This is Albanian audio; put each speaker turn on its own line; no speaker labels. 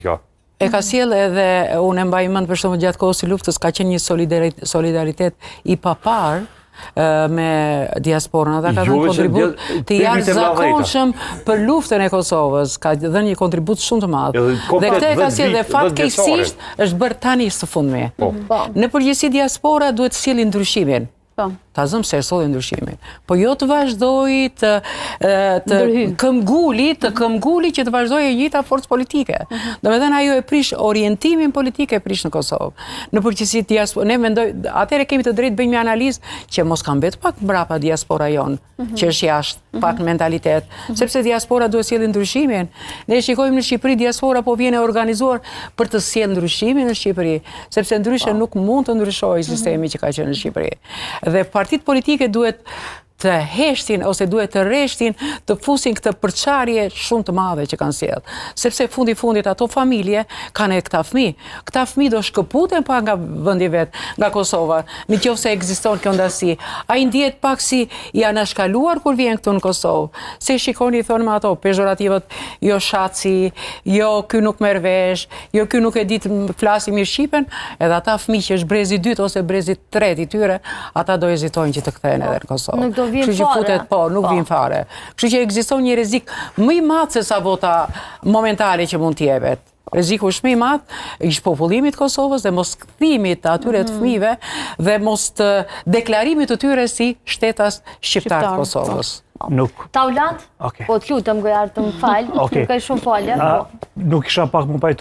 Kjo.
E ka sjellë edhe, unë e mbaj mend për shembull gjatë kohës së luftës ka qenë një solidaritet i paparë me diasporën. Ata kanë dhënë kontribut të jashtëzakonshëm për luftën e Kosovës, ka dhënë një kontribut shumë të madh. Dhe këtë e ka sjellë dhe fatkeqësisht është bërë tani së fundmi. Po. Po. Në përgjithësi diaspora duhet të sjellë ndryshimin. Po. Ta zëmë se e solli ndryshimin. Po jo të vazhdojë të, të këmbguli, të këmbguli që të vazhdojë e njëjta forcë politike. Mm Domethënë ajo e prish orientimin politik e prish në Kosovë. Në përgjithësi diaspora, ne mendoj, atëherë kemi të drejtë bëjmë një analizë që mos ka mbet pak mbrapa diaspora jonë. Mhm. që është jashtë, mhm. pak mentalitet, mhm. sepse diaspora duhet sjellë ndryshimin. Ne shikojmë në Shqipëri, diaspora po vjen e organizuar për të sjellë ndryshimin në Shqipëri, sepse ndryshe po. nuk mund të ndryshojë sistemi që ka qenë në Shqipëri. Dhe partitë politike duhet të heshtin ose duhet të reshtin të fusin këtë përçarje shumë të madhe që kanë sjellë. Sepse fundi fundit ato familje kanë edhe këta fëmijë. Këta fëmijë do shkëputen pak nga vendi vet, nga Kosova, në qoftë se ekziston kjo ndasi. Ai ndihet pak si i anashkaluar kur vjen këtu në Kosovë. Se shikoni i thonë me ato pezhorativët, jo shaci, jo ky nuk merr vesh, jo ky nuk e di të flasi mirë shqipen, edhe ata fëmijë që është brezi i dytë ose brezi i tretë i tyre, ata do hezitojnë që të kthehen edhe në Kosovë.
Nuk do vijnë fare.
Futet, po, nuk po. vijnë fare. Kështu që ekziston një rrezik më i madh se sa vota momentale që mund të jepet. Rreziku është më i madh i shpopullimit të Kosovës dhe mos kthimit të atyre të mhm. fëmijëve dhe mos të deklarimit të tyre si shtetas shqiptarë të Kosovës.
Po.
Nuk.
Taulant?
Okay.
Po të lutem Gojar të më fal, okay. nuk e shumë falje.
Po. Nuk isha pak më pajtu.